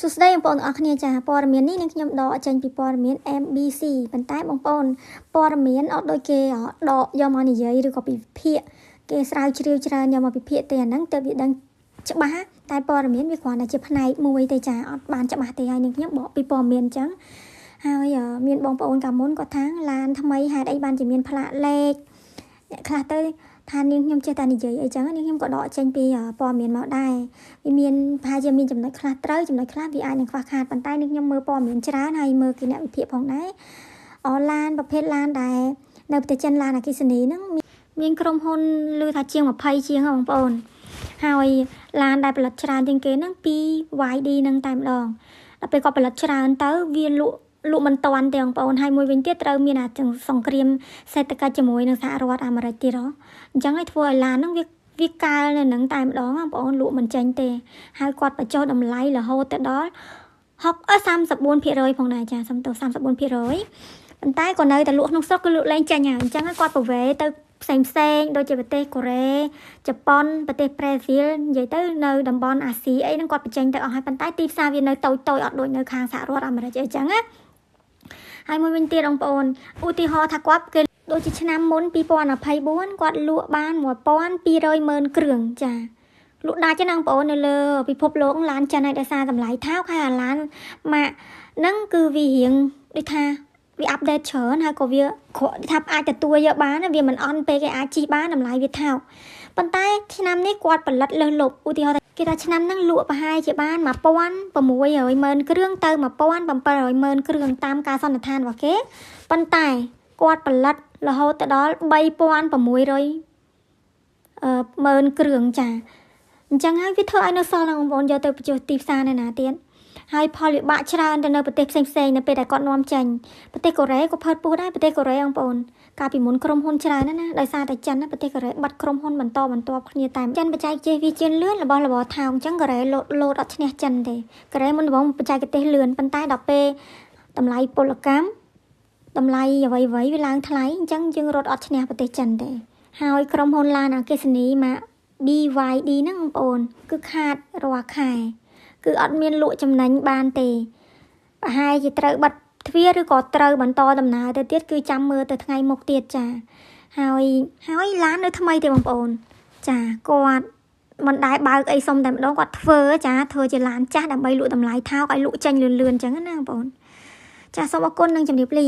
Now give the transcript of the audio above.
សួស្តីបងប្អូនទាំងអស់គ្នាចាព័ត៌មាននេះនឹងខ្ញុំដកចេញពីព័ត៌មាន MBC ប៉ុន្តែបងប្អូនព័ត៌មានអត់ដូចគេដកយកមកនិយាយឬក៏ពិភាក្សាគេស្រាវជ្រាវច្រើនយកមកពិភាក្សាទេអាហ្នឹងទៅវាដឹងច្បាស់តែព័ត៌មានវាគ្រាន់តែជាផ្នែកមួយទេចាអត់បានច្បាស់ទេហើយនឹងខ្ញុំបកពីព័ត៌មានអញ្ចឹងហើយមានបងប្អូនកាលមុនគាត់ថាឡានថ្មីហេតុអីបានជាមានផ្លាកលេខអ្នកខ្លះទៅថានាងខ្ញុំចេះតែនិយាយអីចឹងនាងខ្ញុំក៏ដកចេញពីព័ត៌មានមកដែរវាមានប្រហែលជាមានចំណុចខ្លះត្រូវចំណុចខ្លះវាអាចនឹងខ្វះខាតប៉ុន្តែនាងខ្ញុំមើលព័ត៌មានច្រើនហើយមើលគេអ្នកវិភាគផងដែរអឡានប្រភេទឡានដែលនៅប្រទេសចិនឡានអគ្គិសនីហ្នឹងមានក្រុមហ៊ុនឮថាជាង20ជាងបងប្អូនហើយឡានដែលផលិតច្រើនជាងគេហ្នឹង BYD ហ្នឹងតែម្ដងដល់ពេលគាត់ផលិតច្រើនទៅវាលក់លក់មិនតាន់ទេបងប្អូនហើយមួយវិញទៀតត្រូវមានអាសង្គ្រាមសេដ្ឋកិច្ចជាមួយនឹងសហរដ្ឋអាមេរិកទៀតហ៎អញ្ចឹងឲ្យធ្វើឲ្យឡានហ្នឹងវាវាកើនៅនឹងតែម្ដងបងប្អូនលក់មិនចេញទេហើយគាត់បញ្ចុះតម្លៃរហូតទៅដល់6 34%ផងដែរចាសំទោស34%ប៉ុន្តែក៏នៅតែលក់ក្នុងស្រុកគឺលក់លែងចេញហើយអញ្ចឹងគាត់ប្រវេទៅផ្សេងផ្សេងដូចជាប្រទេសកូរ៉េជប៉ុនប្រទេសប្រេស៊ីលនិយាយទៅនៅតំបន់អាស៊ីអីហ្នឹងគាត់បញ្ចេញទៅអស់ហើយប៉ុន្តែទីផ្សារវានៅតូចតូចអត់ដូចនៅខាងសហរដ្ឋអាមេរិកអីចឹងណាហើយមួយវិញទៀតបងប្អូនឧទាហរណ៍ថាគាត់គេដូចជាឆ្នាំមុន2024គាត់លក់បាន1200ម៉ឺនគ្រឿងចាលក់ដាច់ណាបងប្អូននៅលើពិភពលោកឡានចិនហើយដោយសារតម្លៃថោកហើយអាឡានម៉ាកហ្នឹងគឺវារៀងដូចថាវា update ច្រើនហើយក៏វាក្រក់ថាអាចទទួលយកបានវាមិនអន់ពេកគេអាចជិះបានតម្លៃវាថោកប៉ុន្តែឆ្នាំនេះគាត់ផលិតលើសលប់ឧទាហរណ៍គេថាឆ្នាំហ្នឹងលក់ប្រហែលជាបាន1600ម៉ឺនគ្រឿងទៅ1700ម៉ឺនគ្រឿងតាមការសន្និដ្ឋានរបស់គេប៉ុន្តែគាត់ផលិតរហូតទៅដល់3600ម៉ឺនគ្រឿងចាអញ្ចឹងហើយវាធ្វើឲ្យនៅសល់បងប្អូនយកទៅបញ្ចុះទីផ្សារនៅណាទៀតហើយផលវិបាកច្រើនទៅនៅប្រទេសផ្សេងផ្សេងនៅពេលដែលគាត់នាំចេញប្រទេសកូរ៉េក៏ផើតពោះដែរប្រទេសកូរ៉េបងប្អូនកាលពីមុនក្រុមហ៊ុនច្រើនណាស់ណាដោយសារតែចិនណាប្រទេសកូរ៉េបាត់ក្រុមហ៊ុនបន្តបន្ទាប់គ្នាតែចិនបច្ចេកទេសវាជឿនលឿនរបស់របរថោងអញ្ចឹងកូរ៉េលោតលោតអត់ឈ្នះចិនទេកូរ៉េមុនដំបូងបច្ចេកទេសលឿនប៉ុន្តែដល់ពេលតម្លៃពលកម្មតម្លៃអ្វីៗវាឡើងថ្លៃអញ្ចឹងយើងរត់អត់ឈ្នះប្រទេសចិនទេហើយក្រុមហ៊ុនឡានអគ្គិសនីម៉ាក BYD ហ្នឹងបងប្អូនគឺខាតរាល់ខែគឺអត់មានលក់ចំណេញបានទេប្រហែលជាត្រូវបិទទ្វារឬក៏ត្រូវបន្តដំណើរទៅទៀតគឺចាំមើលទៅថ្ងៃមុខទៀតចាហើយហើយឡាននៅថ្មីទេបងប្អូនចាគាត់មិនដែលបើកអីសុំតែម្ដងគាត់ធ្វើចាធ្វើជាឡានចាស់ដើម្បីលក់តម្លៃថោកឲ្យលក់ចេញលឿនៗអញ្ចឹងណាបងប្អូនចាសូមអរគុណនិងជម្រាបលា។